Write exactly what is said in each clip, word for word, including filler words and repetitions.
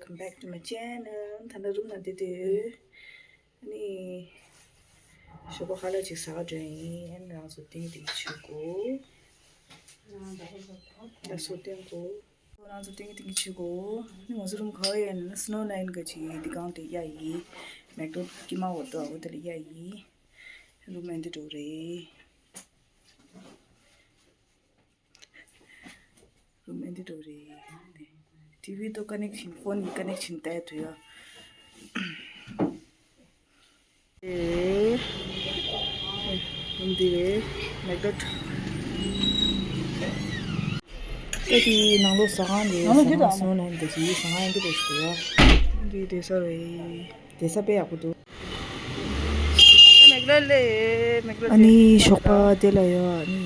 Welcome back to my channel. ད་ལྟ་རུམ་ནང་བསྡད་དུས། ཨ་ནི། ཞོགས་པ་ཁ་ལག་ཅིག་ཟ་ག་འགྲོ་ཡིན། ཨ་ནི་རང་ཚོ་ཏིང་ཏིང་བྱེད་དགོས། ལགས་སོ་སྟོན་དགོས། རང་ཚོ་ཏིང་ཏིང་བྱེད་དགོས། ཨ་ནི་ང་ཚོ་རུམ་ག་པར་ཡིན་ན་སི་ནོ་ལ་ཡིན་ག་ཅིག་འདི་གང་དེ་གཡར་ཡིན། མེག་ཏོ་དཀྱིལ་མ་འོ་དོ་འོ་དེ་ལ་གཡར་ཡིན། རུམ་ཨེ་འདི་འགྲོ་རེད། རུམ་ཨེ་འདི་འགྲོ་རེད། ཊི་ཝི་ཏོ་ཀ་ནེག་ཤིན། ཕོན་གི་ཀ་ནེག་ཤིན་ལྟ་ཡ་དུ་ཡ། ཨེ། རུམ་འདི་རེད། མེག་ཏོ། ད་དེ་ནང་ལོགས་ཟ་ཁང་རེད། ནང་ལོགས་ཟ་ཁང་འདི་དང་སོང་ན་འདི་ཞིག་ཟ་ཁང་ཨེ་འདི་རེད་ཞུ་ཡ། འདི་བསྡད་ས་རེད། བསྡད་ས་དཔེ་ཡག་པོ་འདུག་མེག་ལ་ལེ། མེག་ལ་ཨ་ནི་ཞོགས་པ་དེ་ལ་ཡོད། ཨ་ནི་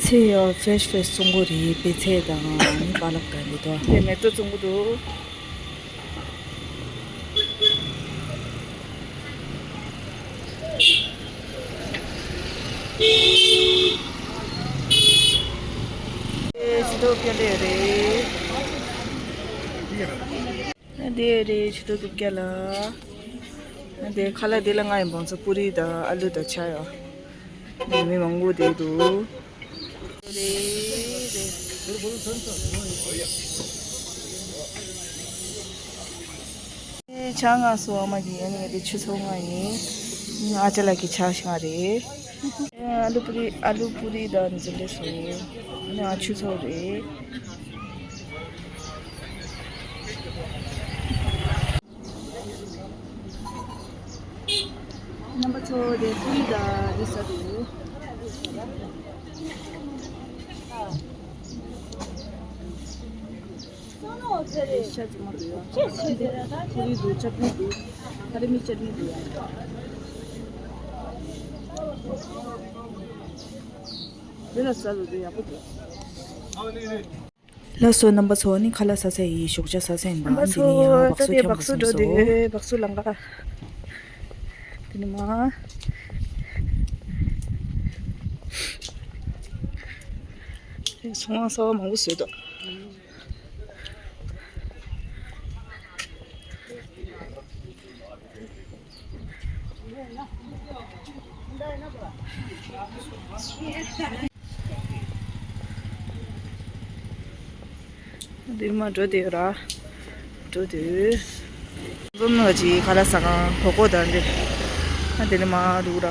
ཚལ་ཡོད། ཕེ་རེ་ཤི་ཕེ་རེ་བཙོང་གི་རེད། པད་ཚལ་དང་ཨ་ནི་པ་ལག་དང་དེ་དག་དེ་མེག་ཏོ་བཙོང་གི་འདུག་ཨེ་ཕྱི་ཏོག་སྐྱ་ལེ་རེད། དེ་རེད། ཕྱི་ཏོག་རྒྱབ་རྒྱ་ལ། དེ་ཁ་ལག་དེ་ལ་ང་ཡི་བང་ཚ་པུ་རི་དང་ཨ་ལུ་དང་ཆ་ཡོད། མི་མང་པོ་དེ་འདུག་ཆ་ང་སོ་ཨ་མ་གི་ཡན་ངེ་དེ་ཆུ་ཚོད་ལྔ་ཡིན། ཨ་ཅག་ལགས་ཀྱི་ཆ་ཤང་རེད། ཨ་ལུ་པུ་རི། ཨ་ལུ་པུ་རི་དང་ནི་ཟེར་ལེ་སོ། ཨ་ཆུ་ཚོད་རེད། རྣམ་པ་ཚོ་དེ་ཀུ་རི་དང་རི་ས་དེ། ཤ་ཚ་མ་འདུག་ཡ། ཀུ་རི་འདུག་ཅ་ཊི་ནི་འདུག་ཁ་རི་མི་ཅ་ཊི་ནི་འདུག་ཡ། འདི་ལ་ཟ་འདུག་དེ་ཡག་པོ་འདུག་ལགས་སོ། རྣམ་པ་ཚོ་ནི་ཁ་ལག་ཟ་ས་ཡི་ཞོགས་ཇ་ཟ་ས་ཡིན་པ། རྣམ་པ་འདི་ནི་ཡང་ཚོ་བག་ད་སུ་དེ་འཁྱམ་བག་སུ་སོང་འགྲོ་སོ། དེ་བག་སུ་ལང་ག་དེ་ནི་མ། དེ་སོང་ས་མང་པོ་བཟོས་འདུག་འདིར་མ་འགྲོ་དེ་ར། འགྲོ་དེ། འཛོམས་ནོ་ཅི་ཁ་ལག་ཟ་ཁང་གོ་གོ་དང་འདི། ཨ་དེ་ནི་མ་འདུག་ར།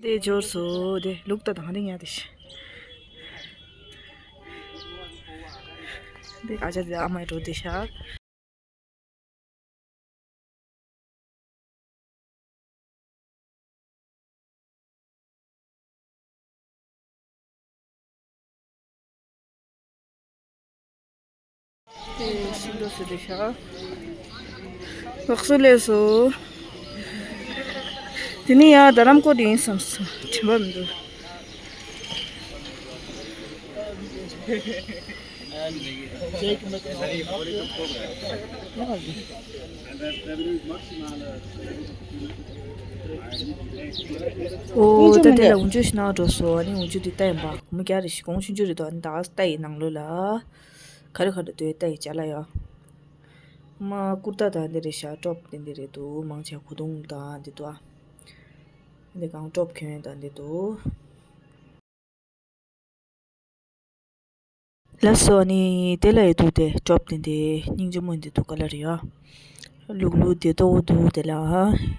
དེ་འབྱོར་སོ་དེ་ལུག་ཏ་དང་དེ་ཉལ་དེ་ཤི། དེ་ཨ་ཅག་དེ་ཨ་མའི་འགྲོ་དེ་ཤ། དེ་ཤིང་ཏོག་སུ་རེད་ཤག་བག་སུ་ལས་སོ། དེ་ནི་ཡང་རྡ་རམ་ཀོ་དེ་ཡིན་བསམ་སོང་། དྲན་པ་མི་འདུག་ཨོ་ད་དེ་ལ་འུན་ཆུ་ཞིག་ནང་འགྲོ་སོ། ཨ་ནི་འུན་ཆུ་དེ་ལྟ་ཡིན་པ། སྒོར་མོ་བརྒྱ་རེ་ཞིག་གོང་ཆུང་ཆུང་རེད་དོ། ཨ་ནི་ད་ལྟ་ཡི་ནང་ལོགས་ལ། ག་རེ་ག་རེ་འདུག་ལྟ་ཡི་ཅ་ལག་ཡ། མ་ཀུར་ཏ་དང་འདི་རེད་ཤག་ཀྲོབ་དེ་འདི་རེད་འདུག་མང་ཆེ་གོས་ཐུང་དང་འདི་འདུག་ཨ། འདི་གང་ཀྲོབ་གྱོན་དང་འདི་འདུག་ལགས་སོ། ཨ་ནི་དེ་ལ་ཡི་འདུག་དེ་ཀྲོབ་དེ་འདི་སྙིང་རྗེ་མོ་འདི་འདུག་ག་ལ་རེད་ཡ། ལུག་ལུག་དེ་ཏོག་འདུག་དེ་ལ་ཨ།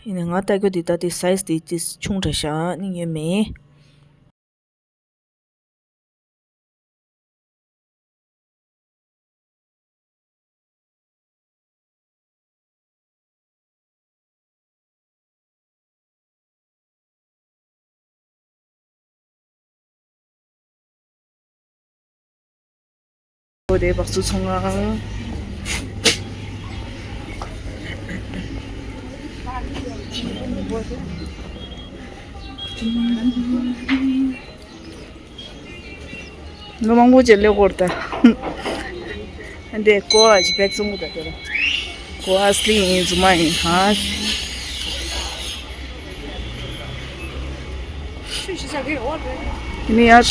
ཡིན་ནའི་ང་ལྟ་རྒྱུ་འདི་ད་དེ་སའི་ཛི་དེ་དེ་ཆུང་དྲགས་ཤག་སྙིང་རྗེ་མེད། འོ་དེ་བག་ཚུགས་ཚོང་ཁང་། ལོ་མང་པོ་ཅིག་སླེབས་ཀྱི་ད། འདི་ཀོ་བ་ཅིག་བེག་བཙོང་གི་ད་དེ་ར། ཀོ་བ་ཨ་སི་ལི་ཡིན་རྫུན་མ་ཡིན་ཧ། དེ་ནི་ཡར།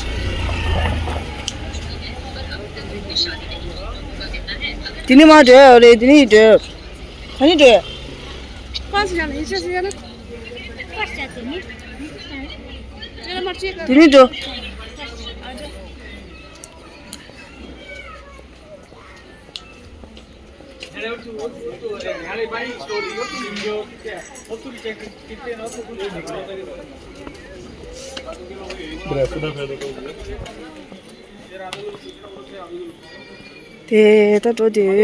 དེ་ནི་མར་འགྲོ་ཡ་རེད། དེ་ནི་འགྲོ། ག་ནས་འགྲོ། དེ་ནི་འགྲོ། དེ་ད་འགྲོ་དུས།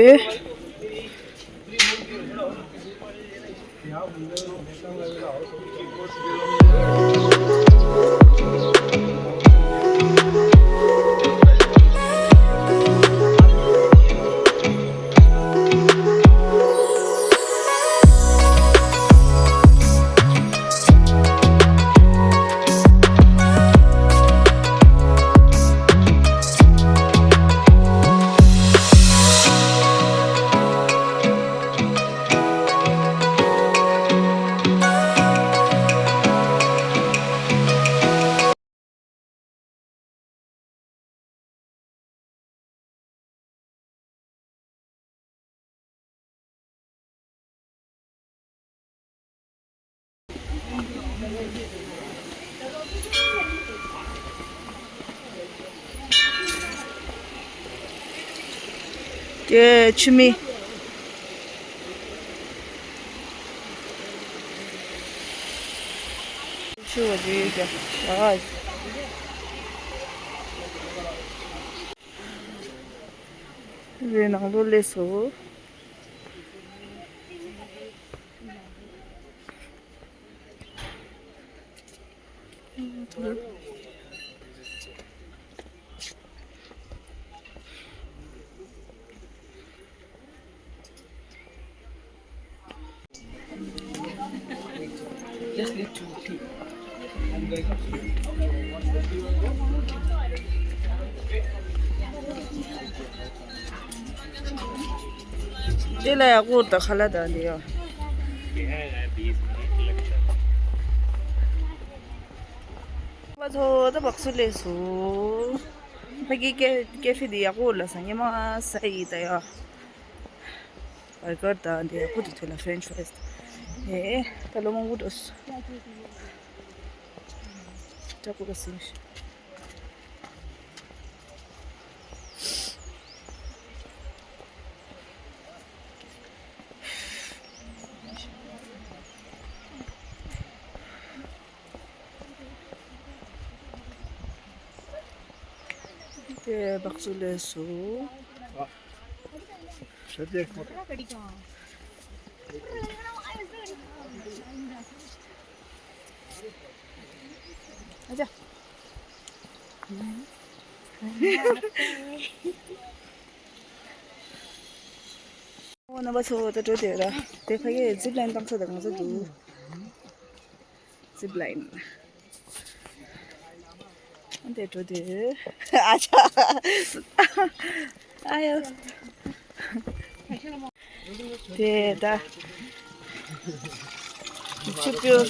དེ་ཆུ་མིག་ཆུ་བ་རེད་ཀྱང་། ཨ། རེད། ནང་ལོགས་སླེབས་སོང་། Just need to pee. དེ་ལ་ཡག་པོ་ད་ཁ་ལག་དང་འདི་ཡོད། ང་ཚོ་ད་བག་སུ་སླེབས་སོང་། ཕ་གི་ཀེ་ཀེ་ཧྥེ་འདི་ཡག་པོ་ལ་ཟ། ཉི་མ་ཟ་ཡི་ད་ཡ། བར་གར་དང་འདི་ཡག་པོ་འདུག་དེ་ལ་ཧྥ་རེན་ཆི་ཕ་རའི་སི་དང་། ཨེ་ད་ལོ་མང་པོ་འགྲོ་སོང་། ད་ཀུ་ཀ་སིང་། དེ་བག་སུ་སླེབས་སོང་། ཨོ་རྣམ་པ་ཚོ། ད་འགྲོ་དེ་ར། དེ་ཕ་གིའི་ཛིབ་ལ་ཡིན་བཏང་ས་དང་ང་ཚོ་འདུག་ཛིབ་ལ་ཡིན། འདི་འགྲོ་དེ། ཨ་ཅག་ཨ་ཡོ། དེ་ད། ཆུ་སྤུར།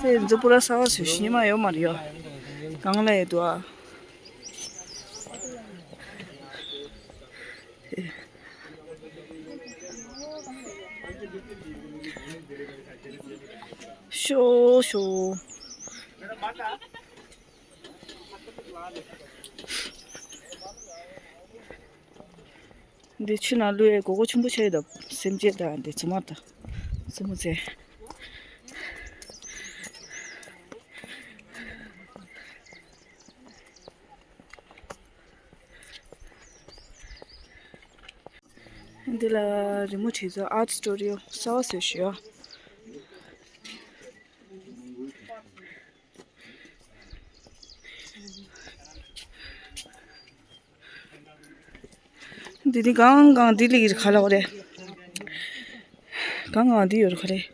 སེ་མཛུ་པུ་ར་ས་བ་སུ་ཤི་ཉི་མ་ཡོད་མ་རེད་ཡོ། གང་ལ་ཡོད་དོ་ཨ། ཤོ་ཤོ། འདི་ཆུ་ནང་བླུགས་ཡས་དགོས་མཁོ་ཆེན་པོ་ཆགས་ཡོད་ད། སེམས་ཅན་དང་འདི་མཛུབ་མོ་དང་མཛུབ་མོ་རྩེ། འདི་ལ་རི་མོ་བྲིས་ཚོ། ཨར་སི་ཊུ་ཌི་ཡོ་གསར་པ་བཟོས་ཤག་འདི་ནི་གང་གང་འདི་ལ་ཡོད་རེད། ཁ་ལག་རེད། གང་གང་འདི་ཡོད་རེད། ཁ་རེད།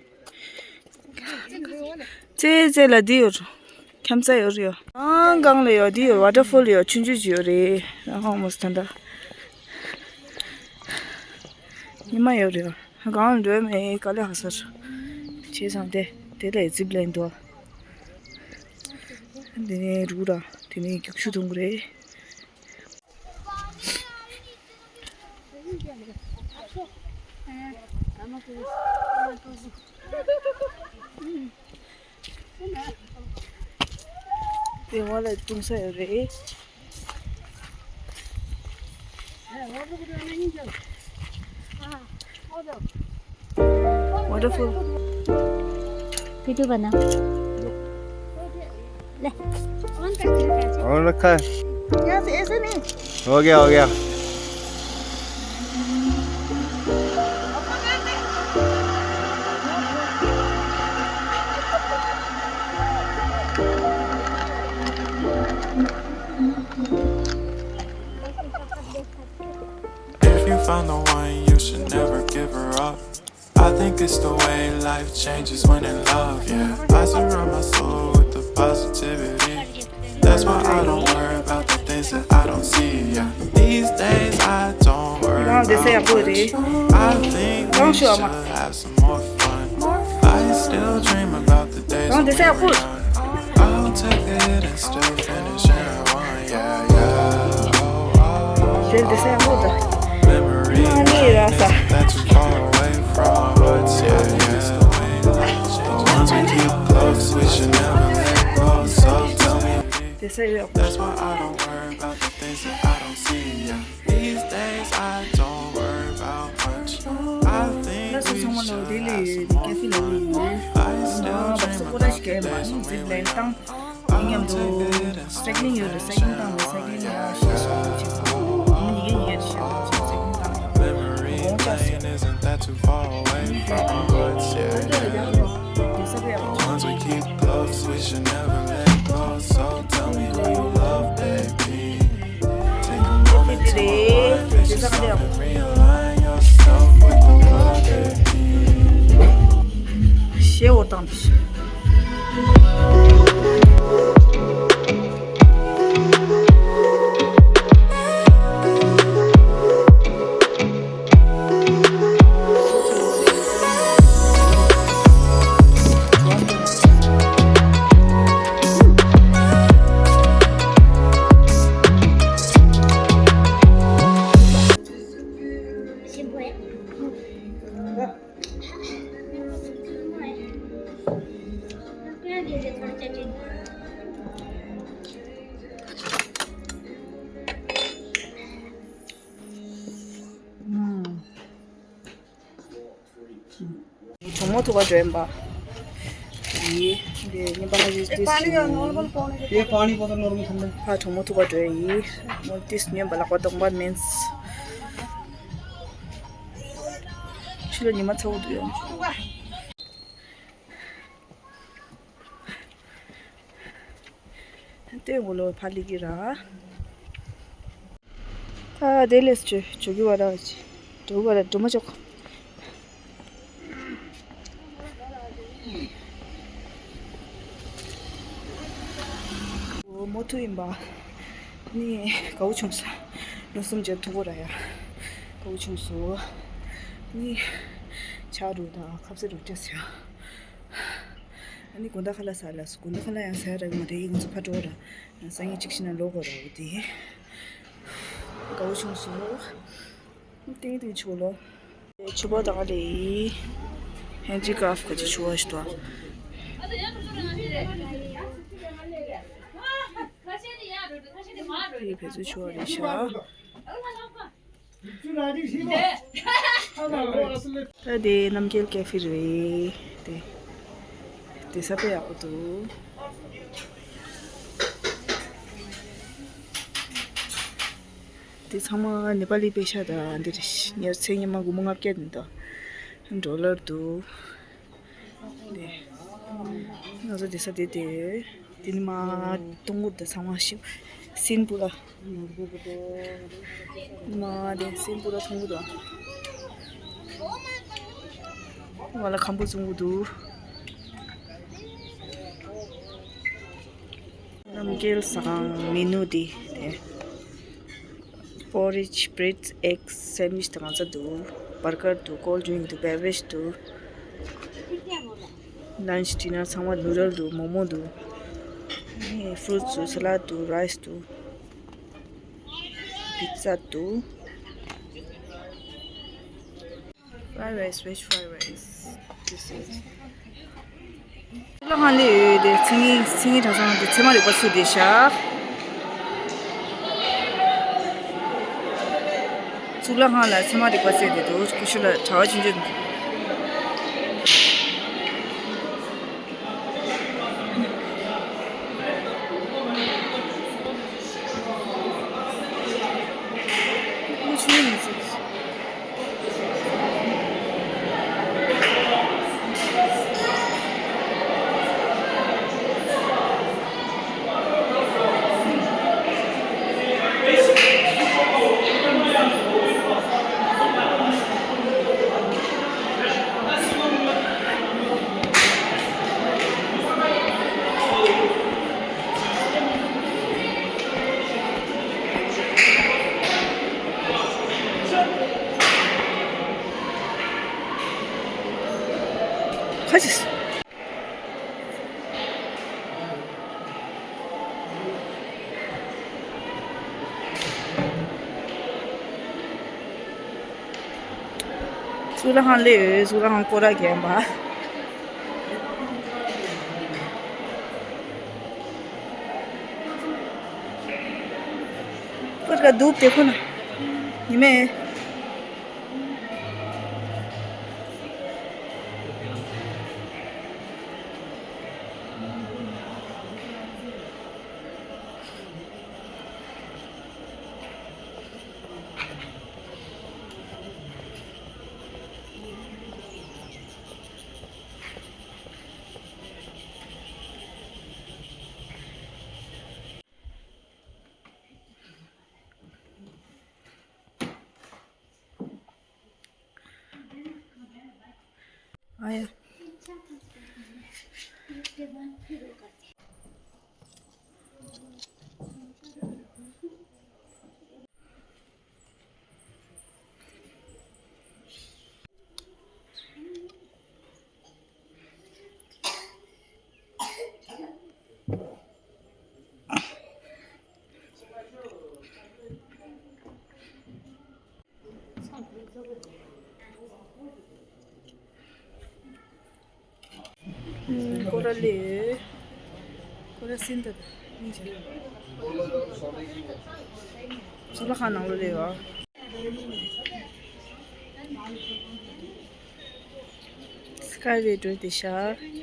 རྩེ་རྩེ་ལ་འདི་ཡོད་རེད། ཁྱམས་ཚ་ཡོད་རེད་ཡོ། གང་གང་ལ་ཡོད། འདི་ཡོད། ཝ་ཊར་ཕོལ་ཡོད། ཆུང་ཆུང་ཅིག་ཡོད་རེད། ཨ་ཧོ་མོ་སི་ད་ལྟ་ཉི་མ་ཡོད་རེད་ཡོ། གང་ལ་འགྲོ་མེད། དཀའ་ལས་ཁག་ས་རེད། བྱས་ཙང་དེ་དེ་ལས་ཛིབ་ལའིན་འདུག་དེ་ནས་རུག་ར། དེ་ནས་རྒྱུག་ཆུ་འཐུང་གི་རེད། དེ་བ་ལ་འཐུང་ས་ཡོད་རེད། Waterfall. Video बना। ले। ऑन रखा है। यहाँ से ऐसे नहीं। हो गया, हो गया। If you find the one, you should never give her up. I think it's the way life changes when in love, yeah. I surround my soul with the positivity. That's why I don't worry about the things that I don't see, yeah. These days I don't worry about much. I think we should have some more fun. I still dream about the days when we were young. I'll take it and still finish everyone, yeah, yeah. Oh, oh, oh. Memory lane isn't that too far away from us, yeah, yeah. The ones we keep close, we should never let go. So tell me, that's why I don't worry about the things that I don't see, yeah. These days I don't worry about much. I think we should have some more fun. I still dream about the days when we were young. མཉམ་དུ་སའི་ཀི་ལིང་ཡོད་རེད། སའི་ཀི་ལིང་བཏང་ནས་སའི་ཀི་ལིང་ལ་ཤེས་སོང་ཅིག་ཉིན་ཉིན་ཉིན་ཉིན་ཤེས་སོང་ཅིག་སའི་ཀི་ལིང་བཏང་ནས་དགོང་ལྕགས་སོང་། དེ་ས་ཡོད་པ། དེ་ས་ག་ལ་ཡོད། ཞེ་འོ་དང་། གྲོགས་མོ་ཐུག་ག་འགྲོ་ཡིན་པ། ཡིན། འདི་ཉིན་པ་ལ་ཡིས་ཏིས། ये पानी बोतल नॉर्मल ठंडा। ཕ་གྲོགས་མོ་ཐུག་ག་འགྲོ་ཡིན། མོ་ཏིས་ཉིན་པ་ལག་པ་གདོང་པ་མིན། ཕྱི་ལ་ཉི་མ་ཚ་བོ་འདུག་ཡོང་། ཏེ་འོ་ལོ་ཕ་ལི་གི་ར། ཨ་དེ་ལས་ཅོ་ཅོ་གི་བ་ར་ཅི་འགྲོ་བ་ར་འགྲོ་མ་ཆོག་འོ་མོ་ཐུ་ཡིན་པ། ནི་དགའ་བོ་བྱུང་ས། ལོ་གསུམ་རྗེས་ཐུག་གོ་ར་ཡ། དགའ་བོ་བྱུང་སོ། ནི་ཆ་རུ་དང་ཁབ་སེ་རུ་ཅེས་ཡ། ཨ་ནི་དགོང་དག་ཁ་ལག་ཟ་ལ་སོ། དགོང་དག་ཁ་ལག་ཡང་ཟ་ཡ་རག་གི་མ་རེད། ཡིན་ང་ཚོ་ཕར་འགྲོ་ར། སང་ཉིན་གཅིག་ཤི་ན་ལོག་དགོས་ར། འོ་དེ་དགའ་བོ་བྱུང་སོང་། ཏིང་ཏིང་ཆུ་ལོ། ཆུ་བ་དང་ལེ་ཧན་ཇི་ཀ་ཧྥ་ག་ཅི་ཆུ་བ་ཞིག་ཏོ། ཡི་བེ་ཚུ་ཆུ་བ་རེད་ཤག་ད་དེ་རྣམ་རྒྱལ་ཀེ་ཧྥེ་རེད། དེ་དེ་ས་དཔེ་ཡག་པོ་འདུག་དེ་ཚང་མ་ནེ་པ་ལི་པེ་ཤ་དང་འདི་རེད། ཉེར་ཚན་ཉི་མ་དགུ་མོ་ལྔ་བརྒྱ་འདི་འདུག་ཌོ་ལར་འདུག་དེ་ང་ཚོ་དེ་ས་དེ་དེ། དེ་ནི་མ་ཐུང་གུར་དེ་ཚང་མ་ཤི་སིན་པུ་ར། མ་དེ་སིན་པུ་ར་ཐུང་གུར་དང་། ང་ལ་ཁམ་བུ་བཙོང་གི་འདུག་རྣམ་རྒྱལ་ཟ་ཁང་མེ་ནུ་དེ་དེ། པོ་རིཇ། བྷི་རེཌ། ཨེག་སེན་ཌི་ཝིཆ་དང་གང་ཚ་འདུག་བར་གར་འདུག་ཀོལ་ཌི་རིང་ཀི་འདུག་བེ་བ་རེཇ་འདུག་ལན་ཆི་ཌི་ནར་ཚང་མ། ནུ་རལ་འདུག་མོག་མོག་འདུག་ཧེ། ཕུ་རུ་ཊི་འདུག་སཱ་ལཌ་འདུག་རའི་སི་འདུག་པི་ཛ་འདུག Fried rice, veg fried rice. This is. གཙུག་ལག་ཁང་སླེབས་ཡོད་དེ། མཚན་ཉིད་མཚན་ཉིད་གྲྭ་ཚང་དེ་ཚད་མ་རིག་པ་ཚུགས་བསྡད་ཤག་གཙུག་ལག་ཁང་ལ་ཚད་མ་རིག་པ་བཙལ་བསྡད་འདུག་ཀུ་ཤུ་ལ་གྲྭ་པ་ཆུང་ཆུང་འདུག་ཀུ་ཤུ་ཡིན་ཟེར། ཁ་ཅིག་གཙུག་ལག་ཁང་སླེབས་ཡོད། གཙུག་ལག་ཁང་སྐོར་ར་རྒྱག་པ། སྐོར་ར་འདུག་དེ་ཁོ་ན་ཉི་མས། ཨ་ཡ། ཀོ་ར་ལེ། ཀོ་ར་སིན་ད། གཙུག་ལག་ཁང་ནང་ལོགས་ལ་ཡོད། སྐའི་ཝེ་འགྲོ་བསྡད་ཤག་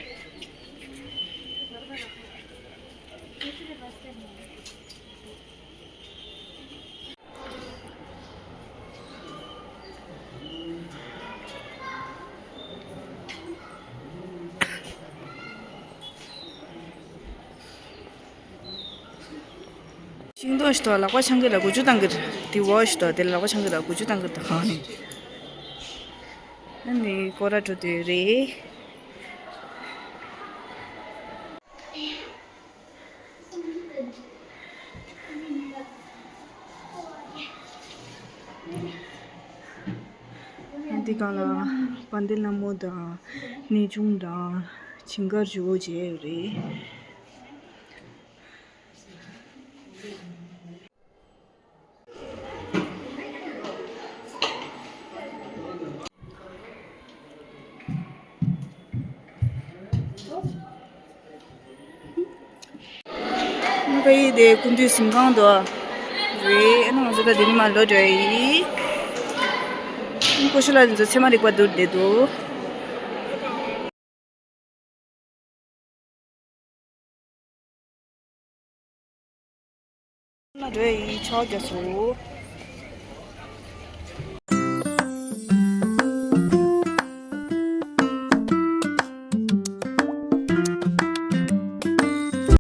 ཤིང་སྡོང་ཞིག་འདུག་ལག་པ་འཆང་གི་ལ་འགུལ་སྐྱོད་གཏོང་གི་རེད། དེ་འོག་ཞིག་འདུག་དེ་ལ་ལག་པ་འཆང་གི་ལ་འགུལ་སྐྱོད་གཏོང་གི་རེད། ད་གང་ནས། ཨ་ནི་སྐོར་ར་འགྲོ་དུས་རེད། འདི་སྒང་ལ་དཔལ་ལྡན་ལྷ་མོ་དང་གནས་ཆུང་དང་ཇིང་གར་ཇོ་བོ་མཇལ་ཡོད་རེད། ཕ་ཡི་དེ་ཀུན་འདུས་གཟིམ་ཁང་དུ་རེད། ཨ་ནི་ང་ཚོ་ད་དེ་ནས་མར་ལོག་འགྲོ་ཡི། ཀུ་ཤུ་ལ་དེ་ཚོ་ཚད་མ་རིག་པ་བསྡུར་བསྡད་འདུག་ན་འགྲོ་ཡི་ཆོག་རྒྱ་སུ།